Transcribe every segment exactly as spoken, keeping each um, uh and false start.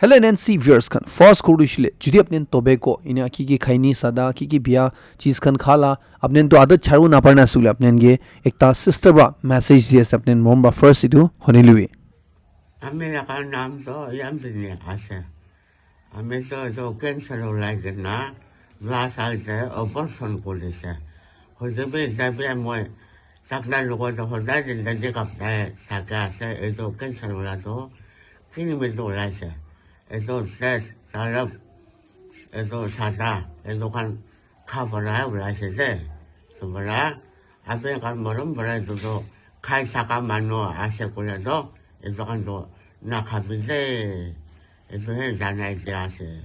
Hello N N C viewers khan, first khobor tu hoishe le, jodi apni khan tobacco, ena ki ki khaini, sada, ki ki biya cheez khan khala, apni khan tu adat charibo napare na ase koile, apni khan ke ekta sister para message di ase, apni khan mon para first etu huni lobi. Ami laga naam toh Yambini ase. Ami toh etu cancer ulai kena last sal te operation kurise. Hoise bi tabia moi takla logot toh hodai din din checkup te thaki ase. Etu cancer wala toh kini minute ulai ase. Etu tet, talab, etu sada, etu khan kha para ulai ase de. Etu para apni khan morom para etu toh khai thaka manu ase koile toh etu khan toh nakhabi de. Etu he janai dia ase.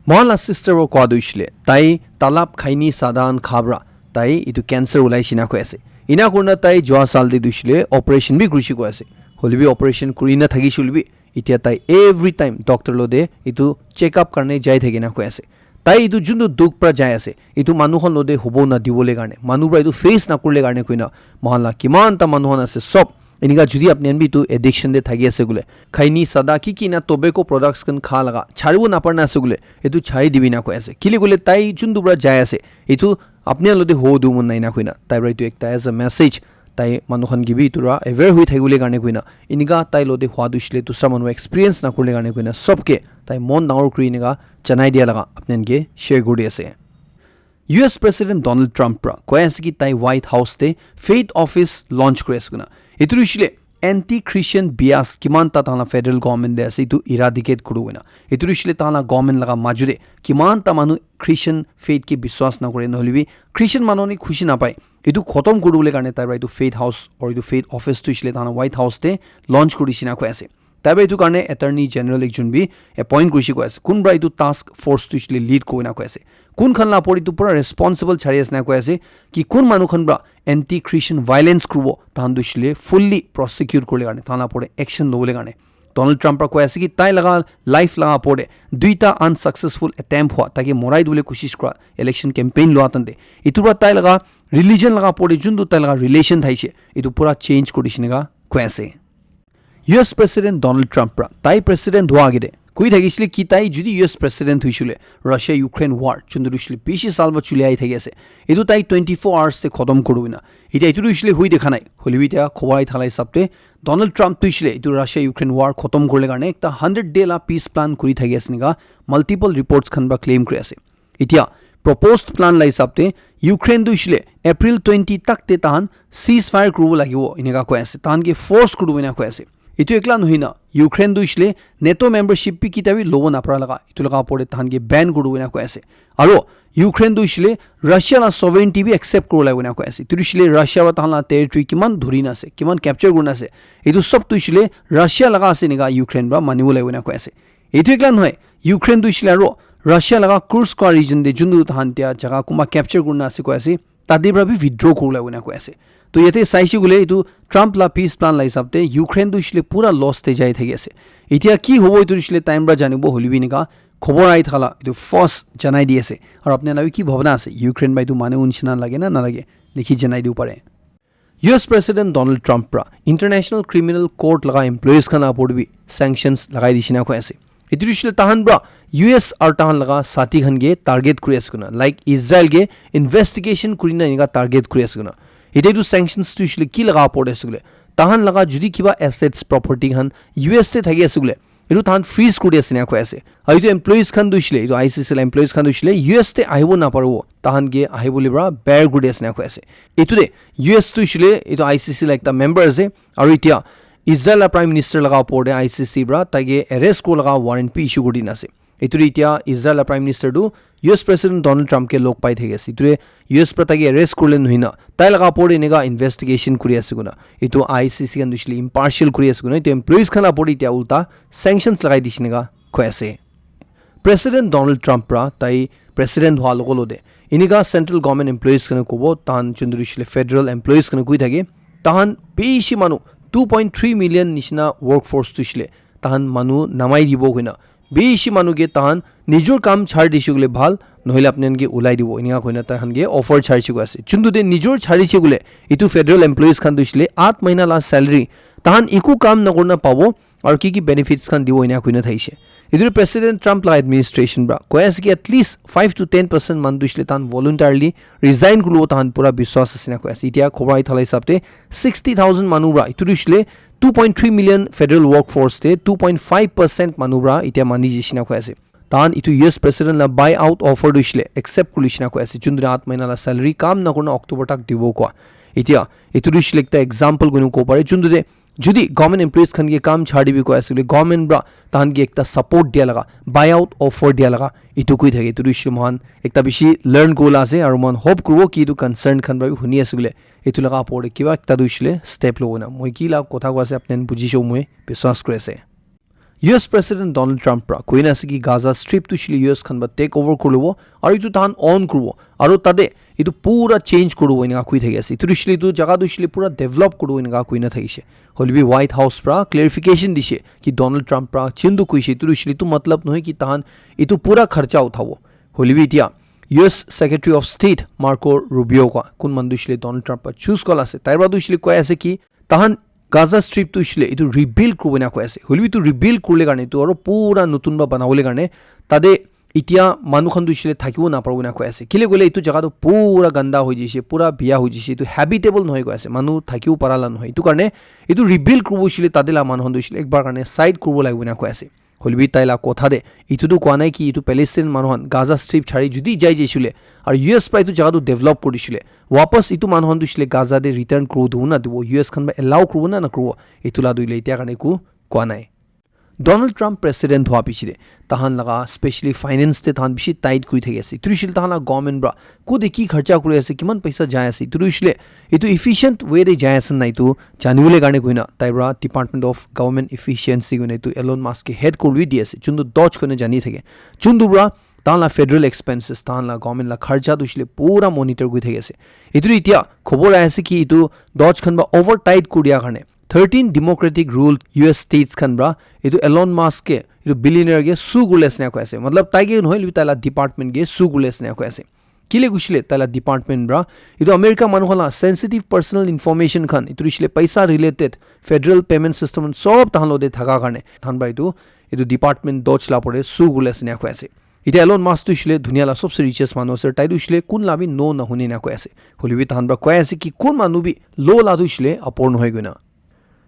Mohan la sister para koa tu hoishe le, tai talab khaini sada khan kha para tai etu cancer ulai she na koi ase. Ena kurina tai jua sal te tu hoishe le operation bi kurise koi ase. Hoile bi operation kuri na thakishe hoile bi, etia tai every time doctor lo te etu checkup karne jai thake na koi ase. Tai etu juntu dukh para jai ase, etu manu khan lo te hobo na dibole karne, manu para etu face na kurile karne koina, mohan la kiman ta manu khan ase sob Enika jodi apni khan bi etu addiction te thaki ase koile, khaini sada ki ki na tobacco products khan kha laga charibo napare na ase koile, etu chari dibi na koi ase. Kile koile tai juntu para jai ase, etu apni khan lote ho du mon nai na koina, tai para etu ekta as a message, tai manu khan ke bi etu para aware hoi thaki bole karne koina, enika tai lote hua tu hoishe le dusra manu experience na kurile karne koina, sob ke tai mon dangor kuri enika janai dia laga apni khan ke share kuri ase. U S President Donald Trump para koi ase ki tai White House te Faith Office launch kuri ase koina. Etu hoishe le anti-Christian bias kiman ta tahan la federal government te ase, etu eradicate kuru koina. Etu hoishe le tahan la government laga maju te kiman ta manu Christian faith ke biswas na kure, nohole bi Christian manu ni khushi na pai. Etu khotom kuru bole karne tai para etu Faith House or etu Faith Office tu hoishe le tahan la White House te launch kuri she na koi ase. Tai para etu karne Attorney General ekjon bi appoint kurishe koi ase. Kun para etu task force tu hoishe le lead kuri na koi ase. Kun khan la opor etu pura responsible chari ase na koi ase ki kun manu khan para anti-Christian violence kuribo, tahan tu hoishe le fully prosecute kuribole karne, tahan la opor te action lobole karne. Donald Trump para koi ase ki tai laga life laga opor te duita unsuccessful attempt hua, tai ke morai dibole koshish kura election campaign lua tan te. Etu para tai laga religion laga opor te juntu tai laga relation thaishe, etu pura change kuri dishe enika koi ase. U S President Donald Trump para tai president hua age te koi thakishe le ki tai jodi U S president hoishe le Russia Ukraine war juntu hoishe le bishi saal para chuli ahi thaki ase, etu tai twenty four hours te khotom kuru koina. Etia etu hoishe le hoi dekha nai, hoile bi etia khobor ahi thala hisab te Donald Trump tu hoishe le etu Russia Ukraine war khotom kuribole karne ekta hundred day la peace plan kuri thaki ase enika multiple reports khan para claim kuri ase. Etia proposed plan la hisab te Ukraine tu hoishe le April twenty tak te tahan ceasefire kuribo lagibo enika koi ase, tahan ke force kuribo enika koi ase. Etu ekla nohoi na Ukraine tu hoishe le NATO membership bi kitia bi lobo napara laga, etu laga opor te tahan ke ban kuribo enika koi ase. Aro Ukraine tu hoishe le Russia la sovereignty bi accept kuribo lagibo enika koi ase. Etu hoishe le Russia para tahan la territory kiman dhuri na ase, kiman capture kuri na ase, etu sob tu hoishe le Russia laga ase enika Ukraine para manibo lagibo enika koi ase. Etu ekla nohoi, Ukraine tu hoishe le aro Russia laga Kursk koa region te juntu tahan etia jaga kunba capture kuri na ase koi ase, tate para bi withdraw kuribo lagibo enika koi ase. To yate saishe koile etu Trump la peace plan la hisab te Ukraine tu hoishe le pura loss te jai thaki ase. Etia ki hobo etu hoishe le time para janibo, hoile bi enika khobor ahi thala etu first janai di ase. Aro apni khan la bi ki bhabna ase, Ukraine para etu manu nishina lage na nalage, likhi janai dibo pare. U S President Donald Trump para International Criminal Court laga employees khan la opor te bi sanctions lagai dishe enika koi ase. Etu hoishe le tahan para U S aru tahan laga saathi khan ke target kuri ase koina, like Israel ke investigation kuri na enika target kuri ase koina. Etia etu sanctions tu hoishe le ki laga opor te ase koile, tahan laga jodi kiba assets, property khan U S te thaki ase koile, etu tahan freeze kuri ase enika koi ase. Aru etu employees khan tu hoishe le, etu I C C la employees khan tu hoishe le U S te ahibo naparibo, tahan ke ahibole para bar kuri ase enika koi ase. Etu te U S tu hoishe le etu I C C la ekta member ase, aru etia Israel la Prime Minister laga opor te I C C para tai ke arrest kuribo laga warrant bi issue kuri dina ase. Etu te etia Israel la Prime Minister tu U S President Donald Trump ke log pai thaki ase. Etu te U S para tai ke arrest kurile nohoi na, tai laga opor te enika investigation kuri ase koina, etu I C C khan tu hoishe le impartial kuri ase koina, etu employees khan la opor te etia ulta sanctions lagai dishe enika koi ase. President Donald Trump para tai president hua logo lote enika central government employees khan kobo, tahan juntu hoishe le federal employees khan koi thake, tahan bishi manu two point three million nishina workforce tu hoishe le tahan manu namai dibo koina, bishi manu ke tahan nijor kam chari dishe koile bhal, nohole apni khan ke ulai dibo enika koina tahan ke offer charishe koi ase. Juntu te nijor charishe koile etu federal employees khan tu hoishe le aat mahina la salary Tahan eku kam nakurna pabo, aru ki ki benefits khan dibo ena kuina thaishe. Etu President Trump la administration pra koi ase ki at least five to ten percent manu tu hoishe le tahan voluntarily resign kuribo tahan pura biswas ase na koi ase. Etia khobor ahi thala hisab te sixty thousand manu pra etu tu hoishe le two point three million federal workforce te two point five percent manu pra etia mani jishe na koi ase. Tahan etu U S President la buy out offer tu hoishe le accept kuri lishe na koi ase. Jun tu aat mahina la salary kam nakurna October tak dibo koa. Etia etu tu hoishe le ekta example koina kobo pare. Jun tu de jodi government employees khan ke kam chhari dibi koi ase koile government pra tahan ke ekta support dia laga, buy out offer dia laga, etu koi thake. Etu tu hoishe le mohan ekta bishi learn kurila ase aru mohan hope kuribo ki etu concern khan pra bi huni ase koile etu laga opor te kiba ekta tu hoishe le step lobo na. Moi ki la kotha koi ase apni khan bujishe moi biswas kuri ase. U S President Donald Trump pra koina ase ki Gaza Strip tu hoishe le U S khan pra take over kuribo aru etu tahan own kuribo aru tate etu pura change kuribo eneka koi thaki ase. Etu tu hoishe le etu jaga tu hoishe le pura develop kuribo eneka koina thakishe. Hoilebi White House pra clarification dishe ki Donald Trump pra chintu koishe etu tu hoishe le etu matlab nohoi ki tahan etu pura kharcha uthabo. Hoilebi etia U S Secretary of State Marco Rubio ka kun manu tu hoishe le Donald Trump pra choose kula ase. Tai pra tu hoishe le koi ase ki tahan Gaza Strip tu hoishe le etu rebuild kuribo na koi ase. Hoilebi etu rebuild kurile karne etu aru pura notun pra banabole karne tate etia manu khan tu hoishe le thakibo naparibo na koi ase. Kile koile etu jaga tu pura ganda hoi jishe, pura biya hoi jishe, etu habitable nohoi koi ase. Manu thakibo para la nohoi. Etu karne etu rebuild kuribo hoishe le tate la manu khan tu hoishe le ekbar karne side kuribo lagibo na koi ase. Hoilebi tai la kotha te etu tu koa nai ki etu Palestine manu khan Gaza Strip chhari jodi jai jaishe le aru U S pra etu jaga tu develop kuri dishe le wapas etu manu khan tu hoishe le Gaza te return kuribo dibo na dibo, U S khan pra allow kuribo na nakuribo, etu la tu hoile etia karne eku koa nai. Donald Trump president hua piche te tahan laga specially finance te tahan bishi tight kuri thaki ase. Etu tu hoishe le tahan la government pra kote ki kharcha kuri ase, kiman paisa jai ase, etu tu hoishe le etu efficient way te jai ase na etu janibole karne koina tai pra Department of Government Efficiency koina etu Elon Musk ke head kuri di ase. Juntu DOGE koina jani thake. Juntu pra tahan la federal expenses, tahan la government la kharcha tu hoishe le pura monitor kuri thaki ase. Etu tu etia khobor ahi ase ki etu DOGE khan pra over tight kuri dia karne thirteen democratic ruled U S states khan pra etu Elon Musk ke etu billionaire ke sue kurile ase na koi ase. Matlab tai ke nohoi lebi tai la department ke sue kurile ase na koi ase. Kile koishe le tai la department pra etu America manu khan la sensitive personal information khan etu hoishe le paisa related federal payment system khan sob tahan logote thaka karne tahan pra etu etu department DOGE la opor te sue kurile ase na koi ase. Etia Elon Musk tu hoishe le dunia la sobse richest manu ase, tai tu hoishe le kun la bi no nahune na koi ase. Hoilebi tahan pra koi ase ki kun manu bi law la tu hoishe le apor nohoi koina.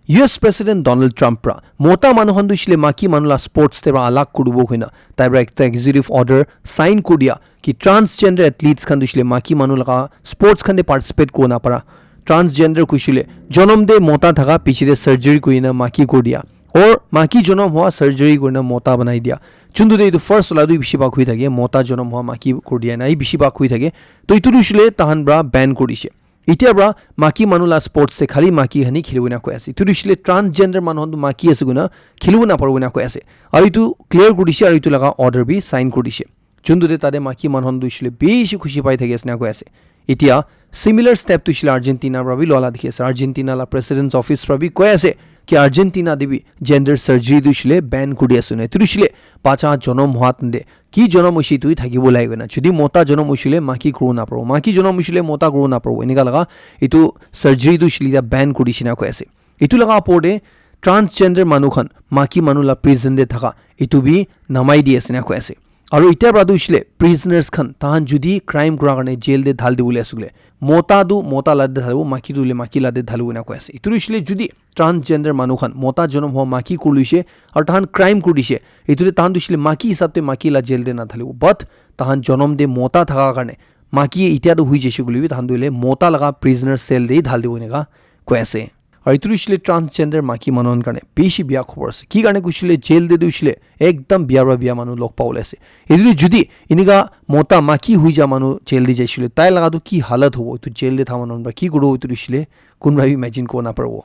U S President Donald Trump pra mota manu khan tu hoishe le maki manu la sports te pra alag kuribo koina tai pra ekta executive order sign kuri dia ki transgender athletes khan tu hoishe le maki manu laga sports khan te participate kuribo napara. Transgender koishe le jonom te mota thaka piche te surgery kurina maki kuri dia or maki jonom hua surgery kurina mota banai dia. Juntu te etu first wala tu bishi bhag hui thake, mota jonom hua maki kuri dia nai bishi bhag hui thake. To etu tu hoishe le tahan pra ban kuri dishe. Etia pra maki manu la sports te khali maki khan he khilibo na koi ase. Etu tu hoishe le transgender manu khan tu maki ase koina khilibo naparibo na koi ase. Aru etu clear kuri dishe aru etu laga order bi sign kuri dishe. Juntu te tate maki manu khan tu hoishe le bishi khushi pai thaki ase na koi ase. Etia similar step tu hoishe le Argentina pra bi loa la dikhi ase. Argentina la president's office pra bi koi ase ki Argentina te bi gender surgery tu hoishe le ban kuri ase na. Etu tu hoishe le bacha jonom hua tante ki jonom hoishe etu thakibo lage koina. Jodi mota jonom hoishe le maki kuribo naparibo. Maki jonom hoishe le mota kuribo naparibo. Eneka laga etu surgery tu hoishe le etia ban kuri dishe na koi ase. Etu laga opor te transgender manu khan maki manu la prison te thaka etu bi namai di ase na koi ase. Aru etia pra tu hoishe le prisoners khan tahan jodi crime kura karne jail te dhal dibole ase koile mota tu mota la te dhalibo, maki tu hoile maki la te dhalibo na koi ase. Etu tu hoishe le jodi transgender manu khan mota jonom hua maki kuri loishe aru tahan crime kuri dishe, etu te tahan tu hoishe le maki hisab te maki la jail te na dhalibo, but tahan jonom te mota thaka karne maki etia tu hui jaishe koile bi tahan tu hoile mota laga prisoner cell te dhal dibo eneka koi ase. Aru etu tu hoishe le transgender maki manu khan karne bishi bia khobor ase. Ki karne koishe le jail te tu hoishe le ekdam bia pra bia manu log pabole ase. Etu tu jodi eneka mota maki hui ja manu jail te jaishe le tai laga tu ki halat hobo, etu jail te thaka manu khan pra ki kuribo, etu tu hoishe le kunba bi imagine kuribo naparibo.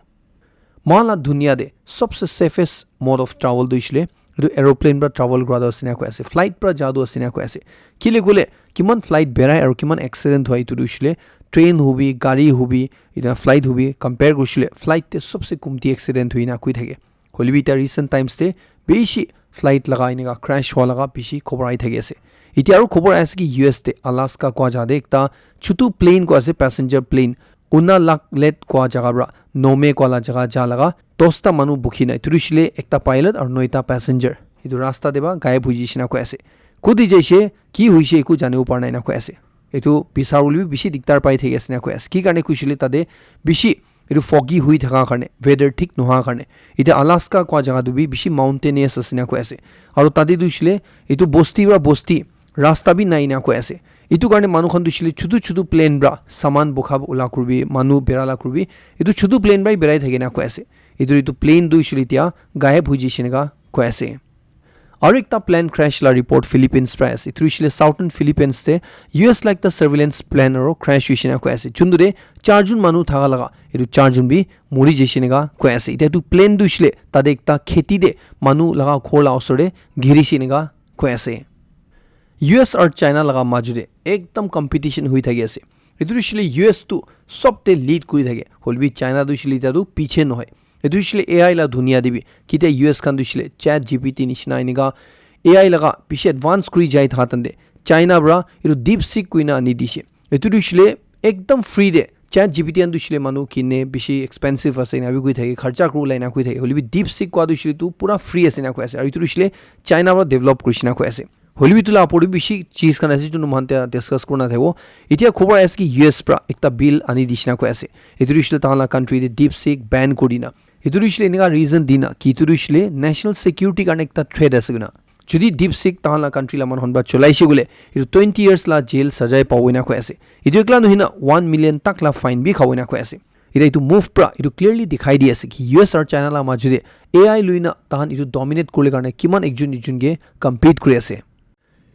Moikhan la dunia te sobse safest mode of travel tu hoishe le etu aeroplane pra travel kura tu ase na koi ase, flight pra ja tu ase na koi ase. Kile koile kiman flight berai aru kiman accident hoi etu tu hoishe le train hobi, gari hobi, etu flight hobi compare kurishe le flight te sobse kumti accident hoi na koi thake. Hoilebi etia recent times te bishi flight laga eneka crash hua laga bishi khobor ahi thaki ase. Etia aru khobor ahi ase ki U S te Alaska kua jaga te ekta chutu plane koi ase, passenger plane, Unalakleet koa jaga pra Nome koa la jaga ja laga dosta manu bukhi na. Etu tu hoishe le ekta pilot aru noita passenger. Etu rasta te pra gayab hoi jaishe na koi ase. Kute jaishe, ki hoishe, eku janibo para nai na koi ase. Etu bisar bole bi bishi dikdar pai thaki ase na koi ase. Ki karne koishe le tate bishi etu foggy hui thaka karne, weather thik nohoa karne. Etia Alaska koa jaga tu bi bishi mountainous ase na koi ase. Aru tate tu hoishe le etu bosti pra bosti rasta bi nai na koi ase. Etu karne manu khan tu hoishe le chutu chutu plane pra saman bukha ula kuribi, manu bera la kuribi, etu chutu plane pra hi berai thake na koi ase. Etu, etu plane tu hoishe le etia gayab hoi jaishe eneka koi ase. Aru ekta plane crash la report Philippines pra ase. Etu hoishe le Southern Philippines te U S la ekta surveillance plane aru crash hoishe na koi ase. Chundu te charjun manu thaka laga, etu charjun bi mori jaishe eneka koi ase. Etia etu plane tu hoishe le tate ekta kheti te manu laga ghor la osor te girishe eneka koi ase. U S aru China laga majo te ekdam competition hui thaki ase. Etu tu hoishe le U S tu sob te lead kuri thake. Hoilebi China tu hoishe le etia tu piche nohoi. Etu hoishe le A I la dunia te bi. Kitia U S khan tu hoishe le Chat G P T nishina eneka A I laga bishi advance kuri jai thaka time te China pra etu DeepSeek koina ani dishe. Etu tu hoishe le ekdam free te. Chat G P T khan tu hoishe le manu kine bishi expensive ase ena bi koi thake, kharcha kuri bole ena koi thake. Hoilebi DeepSeek koa tu hoishe le tu pura free ase ena koi ase. Aru etu tu hoishe le China pra develop kurishe na koi ase. Hoilebi etu la opor te bishi cheez khan ase, junu moikhan tia discuss kurina thakibo. Etia khobor ase ki U S pra ekta bill ani dishe na koi ase. Etu tu hoishe le tahan la country te DeepSeek ban kuri dina. Etu tu hoishe le eneka reason dina ki etu tu hoishe le national security karne ekta threat ase koina. Jodi DeepSeek tahan la country la manu khan pra cholaishe koile, etu twenty years la jail sajai pabo ena koi ase. Etu ekla nohoi na one million tak la fine bi khabo ena koi ase. Etia etu move pra etu clearly dikhai di ase ki U S aru China la majo te A I loi na tahan etu dominate kuribole karne kiman ekjun ekjun ke compete kuri ase.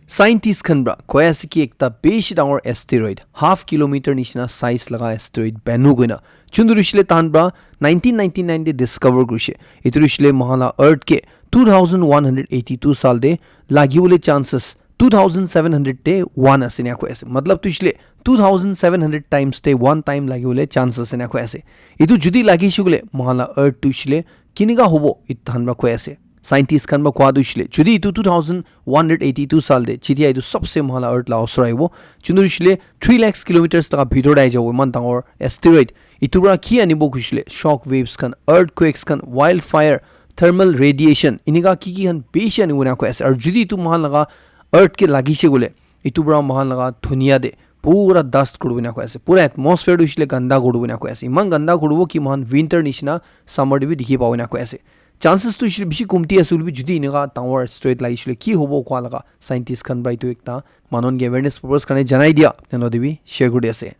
Scientist khan pra koi ase ki ekta bishi dangor asteroid, half kilometer nishina size laga asteroid Bennu koina. Chundu tu hoishe le tahan pra nineteen ninety-nine te discover kurishe. Etu tu hoishe le moikhan la earth ke two thousand one hundred eighty-two saal te lagibole chances two thousand seven hundred te one ase ena koi ase. Matlab tu hoishe le two thousand seven hundred times te one time lagibole chance ase ena koi ase. Etu jodi lagishe koile moikhan la earth tu hoishe le kineka hobo, etu tahan pra koi ase. Scientist khan pra koa tu hoishe le, jodi etu two thousand one hundred eighty-two saal te, jetia etu sobse moikhan la earth la osor ahibo, chundu tu hoishe le three lakhs kilometers taka bhitor te ahi jabo, eman dangor asteroid. Etu pra ki anibo koishe le, shock waves khan, earthquakes khan, wildfire, thermal radiation, eneka ki ki khan bishi anibo ena koi ase. Aru jodi etu moikhan laga earth ke lagishe koile, etu pra moikhan laga dunia te pura dust kuribo ena koi ase. Pura atmosphere tu hoishe le ganda kuribo ena koi ase. Eman ganda kuribo ki moikhan winter nishina summer te bi dikhi pabo ena koi ase. Chances tu hoishe le bishi komti ase hoilebi jodi eneka dangor asteroid lagishe koile ki hobo koa laga scientist khan pra etu ekta manu khan ke awareness purpose karne janai dia, tenlo te bi share kuri di ase.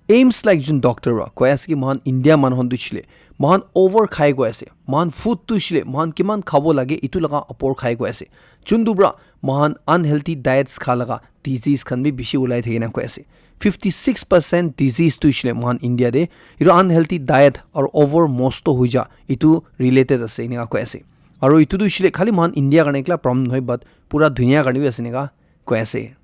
AIIMS la ekjun doctor pra koi ase ki moikhan India manu khan tu hoishe le moikhan over khai koi ase. Moikhan food tu hoishe le moikhan kiman khabo lage etu laga opor khai koi ase. Chundu pra moikhan unhealthy diets kha laga disease khan bi bishi ulai thake na koi ase. Fifty six percent disease tu hoishe le moikhan India te etu unhealthy diet aru over mosto hoi ja etu related ase eneka koi ase. Aru etu tu hoishe le khali moikhan India karne ekla problem nohoi, but pura dunia karne bi ase eneka koi ase.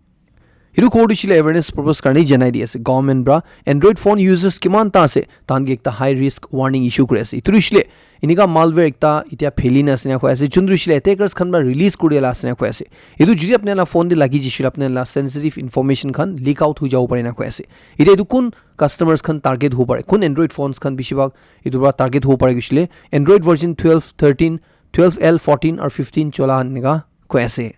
Etu khobor tu hoishe le awareness purpose karne janai di ase. Government pra Android phone users kiman ta ase, tahan ke ekta high risk warning issue kuri ase. Etu tu hoishe le eneka malware ekta etia pheli na ase na koi ase. Chundu tu hoishe le attackers khan pra release kuri la ase na koi ase. Etu jodi apni la phone te lagi jaishe koile apni la sensitive information khan leak out hoi jabo pare na koi ase. Etia etu kun customers khan target hobo pare, kun Android phones khan bishi bhag etu pra target hobo pare koishe le Android version twelve, thirteen, twelve L, fourteen aru fifteen chola khan eneka koi ase.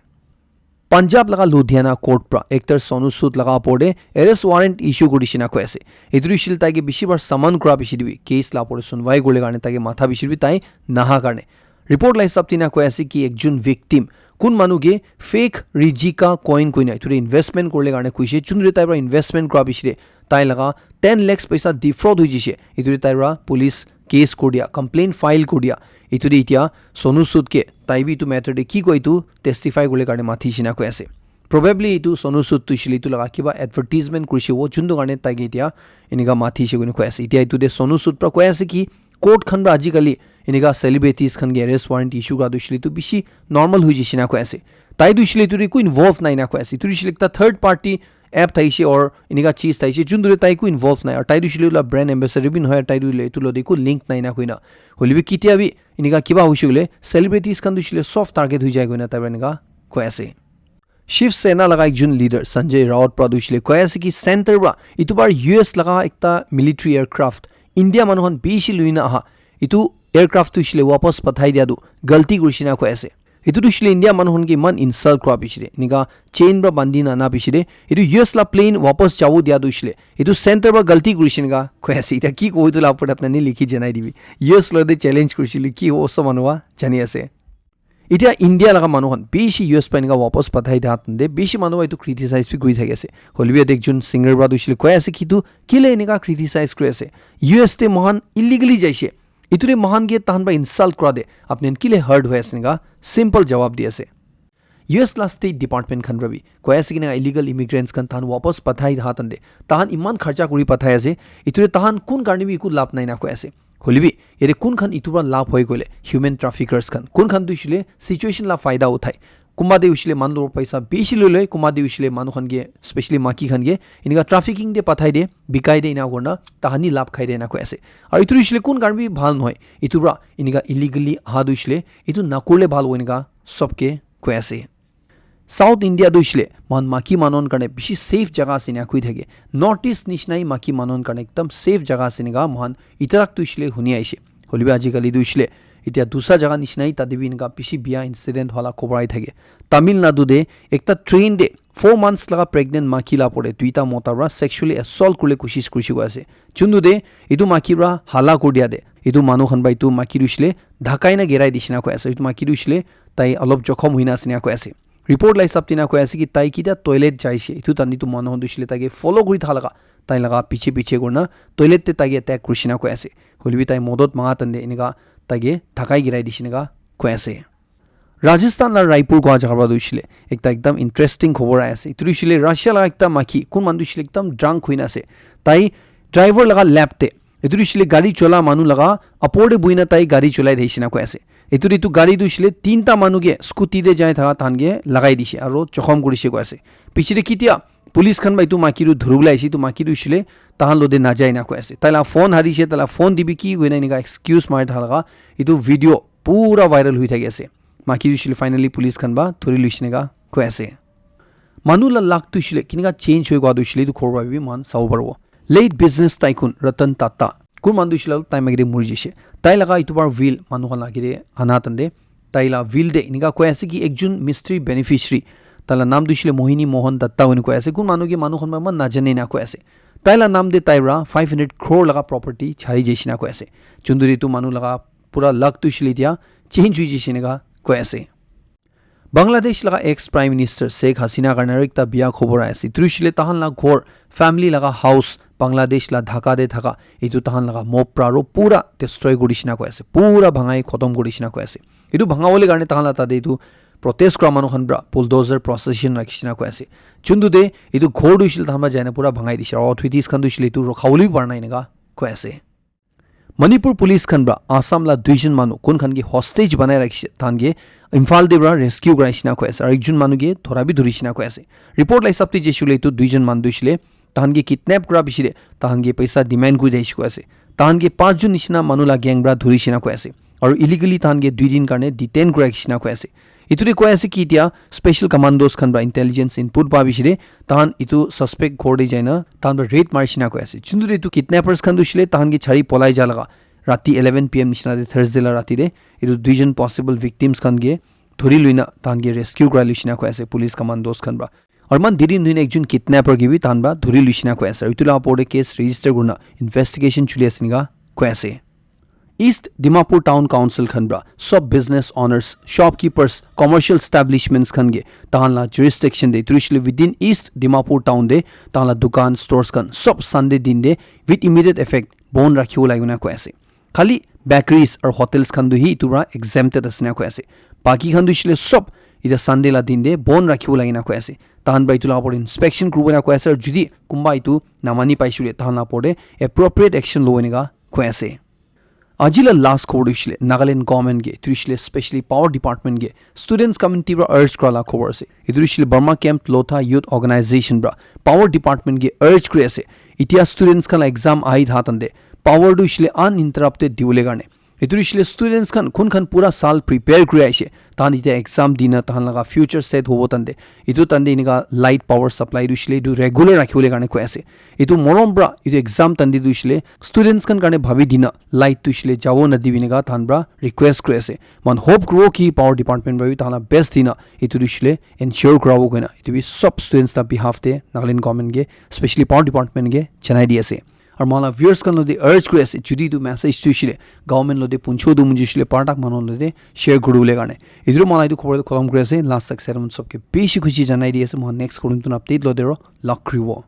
Punjab laga Ludhiana court pra actor Sonu Sood laga opor te arrest warrant issue kuri dishe na koi ase. Etu tu hoishe le tai ke bishi bar summon kura piche te bi case la opor te sunwai kuribole karne tai ke matha piche te bi tai naha karne. Report la hisab te ena koi ase ki ekjun victim kun manu ke fake Rijika coin koina etu te investment kuribole karne koishe. Chundu te tai pra investment kura piche te tai laga ten lakhs paisa defraud hoi jaishe. Etu te tai pra police case kuri dia, complaint file kuri dia. Etu te etia Sonu Sood ke tai bi etu matter te ki koi etu testify kuribole karne matishe na koi ase. Probably etu Sonu Sood tu hoishe le etu laga kiba advertisement kurishe hobo, juntu karne tai ke etia eneka matishe koina koi ase. Etia etu te Sonu Sood pra koi ase ki court khan pra ajikali eneka celebrities khan ke arrest warrant issue kura tu hoishe le etu bishi normal hoi jaishe na koi ase. Tai tu hoishe le etu te eku involve nai na koi ase. Etu tu hoishe le ekta third party app thakishe or eneka cheez thakishe, juntu te tai eku involve nai. Aru tai tu hoishe le etu la brand ambassador bi nohoi, tai tu hoile etu logote eku link nai na koina. Hoilebi ketia bi eneka kiba hoishe koile celebrities khan tu hoishe le soft target hoi jai koina tai pra eneka koi ase. Shiv Sena laga ekjon leader Sanjay Raut pra tu hoishe le koi ase ki center pra itu bar U S laga ekta military aircraft India manu khan bishi luina aha itu aircraft tu hoishe le wapas pathai dia tu galti kurishe na koi ase. Itu tu hoishe le India manu khan ke iman insult kura bishi de. Enika chain pra bandi na na bishi de. Itu U S la plane wapas jabo dia tu hoishe le itu center pra galti kurishe enika koi ase. Ita ki kobo itu la opor te apni likhi janai dibi. U S lo de challenge kurishe le ki hobo sob manu wa jani ase. Itya India laga manu khan bishi U S pa enika wapas pathai dia tante bishi manu itu criticize bi kuri thaki ase. Hoilebi yate ekjon singer pra tu hoishe le koi ase ki tu kile enika criticize kuri ase. U S te mohan illegally jaise. Itu te mohan ke tahan pra insult kura de apni khan kile hurt hoi ase enika simple jawab di ase. U S la State Department khan pra bi koi ase ki enika illegal immigrants khan tahan wapas pathai dia tante tahan iman kharcha kuri pathai ase. Itu te tahan kun karne bi eku lab nai na koi ase. Hoilebi yate kun khan itu pra lab hoi koile human traffickers khan kun khan tu hoishe le situation la faida uthai. Kumba de hoishe le manu lor paisa bishi loi loi, kumba de hoishe le manu khan ke, specially maki khan ke enika trafficking de pathai de, bikai de ena kurna tahani lab khai de ena koi ase. Aru itu hoishe le kun karne bi bhal nohoi. Itu pra enika illegally aha tu hoishe le itu nakurle bhal hobo enika sob ke koi ase. South India tu hoishe le mohan maki manu khan karne bishi safe jaga ase ena koi thake. North East nishina hi maki manu khan karne ekdam safe jaga ase enika mohan itarak tu hoishe le huni aise. Hoilebi ajikali tu hoishe le itya dusa jaga nishina hi tate bi enika bishi biya incident hola khobor ahi thake. Tamil Nadu de ekta train de four months laga pregnant maki la opor te duita mota pra sexually assault kurle koshish kurishe koi ase. Chundu de itu maki pra hala kuri dia de itu manu khan pra itu maki tu hoishe le dhakai na girai dishe na koi ase. Itu maki tu hoishe le tai olop jokhom hoina ase ena koi ase. Report la hisab te ena koi ase ki tai kitia toilet jaise itu tani tu manu khan tu hoishe le tai ke follow kuri tha laga tai laga piche piche kurna toilet te tai ke attack kurishe ena koi ase. Hoilebi tai modot manga tande enika tai ke dhakai girai dishe enika koi ase. Rajasthan la Raipur kua jaga pra tu hoishe le ekta ekdam interesting khobor ahi ase. Itu hoishe le Russia laga ekta maki kun manu tu hoishe le ekdam drunk hoina ase. Tai driver laga lap te itu hoishe le gari chola manu laga apor te buhina tai gari cholai thakishe na koi ase. Itu itu gari tu hoishe le tinta manu ke scooty te jai thaka tahan ke lagai dishe aro jokhom kurishe koi ase. Piche te kitia police khan pra itu maki tu dhuribole aise, itu maki tu hoishe le tahan lo de najai na koi ase. Tai la phone harishe, tai la phone dibi ki koina enika excuse mari thaka laga itu video pura viral hoi thaki ase. Maki tu hoishe le finally police khan pra dhuri loishe enika koi ase. Manu la luck tu hoishe le kenika change hoi kua tu hoishe le itu khobor pra bi mohan sabo paribo. Late business tycoon Ratan Tata kun manu tu hoishe le tai maki de muri jaise. Tai laga itu bar will manu khan la age te ana tande tai la will de enika koi ase ki ekjon mystery beneficiary tai la naam tu hoishe le Mohini Mohan Datta hoina koi ase. Kun manu ke manu khan pra iman najane na koi ase. Tai la naam de tai pra five hundred crore laga property chari jaise na koi ase. Chunduri tu manu laga pura luck tu hoishe le itya change hoi jaise enika koi ase. Bangladesh laga ex Prime Minister Sheikh Hasina karne aru ekta biya khobor ahi ase. Itu hoishe le tahan la ghor, family laga house, Bangladesh la Dhaka te thaka, itu tahan laga mob pra aru pura destroy kuri dishe na koi ase. Pura bhangai khotom kuri dishe na koi ase. Itu bhangabole karne tahan la tate itu protest kura manu khan pra bulldozer procession rakhishe na koi ase. Chundu de itu ghor tu hoishe le tahan pra jaina pura bhangai dishe. Aru authorities khan tu hoishe le itu rokhabole bi para nai enika koi ase. Manipur police khan pra Assam la duijon manu kun khan ke hostage banai rakhishe, tahan ke Imphal te pra rescue kuraishe na koi ase, aru ekjon manu ke dhora bi dhurishe na koi ase. Report la hisab te jaishe koile etu duijon manu tu hoishe le tahan ke kidnap kura piche te tahan ke paisa demand kuri thakishe koi ase. Tahan ke panch jon nishina manu la gang pra dhurishe na koi ase, aru illegally tahan ke dui din karne detain kuri rakhishe na koi ase. Etu te koi ase ki etia special commandos khan pra intelligence input pa bishi te tahan etu suspect ghor te jaina tahan pra raid marishe na koi ase. Chuntu te etu kidnappers khan tu hoishe le tahan ke chari polai ja laga rati eleven P M nishina te Thursday la rati te etu duijon possible victims khan ke dhuri luina tahan ke rescue kurai luishe na koi ase police commandos khan pra. Aru eman deri nohoina ekjon kidnapper ke bi tahan pra dhuri luishe na koi ase. Aru etu la opor te case register kurina investigation chuli ase enika koi ase. East Dimapur Town Council khan pra sob business owners, shopkeepers, commercial establishments khan ke tahan la jurisdiction te, etu hoishe le within East Dimapur Town te tahan la dukan, stores khan sob Sunday din te with immediate effect bon rakhibo lage na koi ase. Khali bakeries aru hotels khan tu hi etu pra exempted ase na koi ase. Baki khan tu hoishe le sob etia Sunday la din te bon rakhibo lage na koi ase. Tahan pra etu la opor te inspection kuribo na koi ase, aru jodi kunba etu namani paishe le tahan la opor te appropriate action lobo enika koi ase. Aji la last khobor tu hoishe le Nagaland government ke, etu hoishe le specially power department ke students community pra urge kura la khobor ase. Etu hoishe le Burma Camp Lotha Youth Organization pra power department ke urge kuri ase. Etia students khan la exam ahi tha tante power tu hoishe le uninterrupted dibole karne Etu tu hoishe le students khan kun khan pura saal prepare kuri aishe, tahan etia exam dina tahan laga future set hobo tande, etu tande enika light power supply tu hoishe le etu regular rakhibole karne koi ase. Etu morom pra etu exam tande tu hoishe le students khan karne bhabi dina light tu hoishe le jabo nadibi enika tahan pra request kuri ase. Moikhan hope kuribo ki power department pra bi tahan la best dina etu tu hoishe le ensure kurabo koina etu bi sob students la behalf te Nagaland government ke, specially power department ke janai di ase. Aru moikhan la viewers khan logote urge kuri ase, jodi etu message tu hoishe le government logote puncho tu muji hoishe le partak manu logote share kuribole karne. Etu tu moikhan la etu khobor tu khotom kuri ase. Last tak seven sob ke bishi khushi janai di ase. Moikhan next korom tu update logote aro lak kuribo.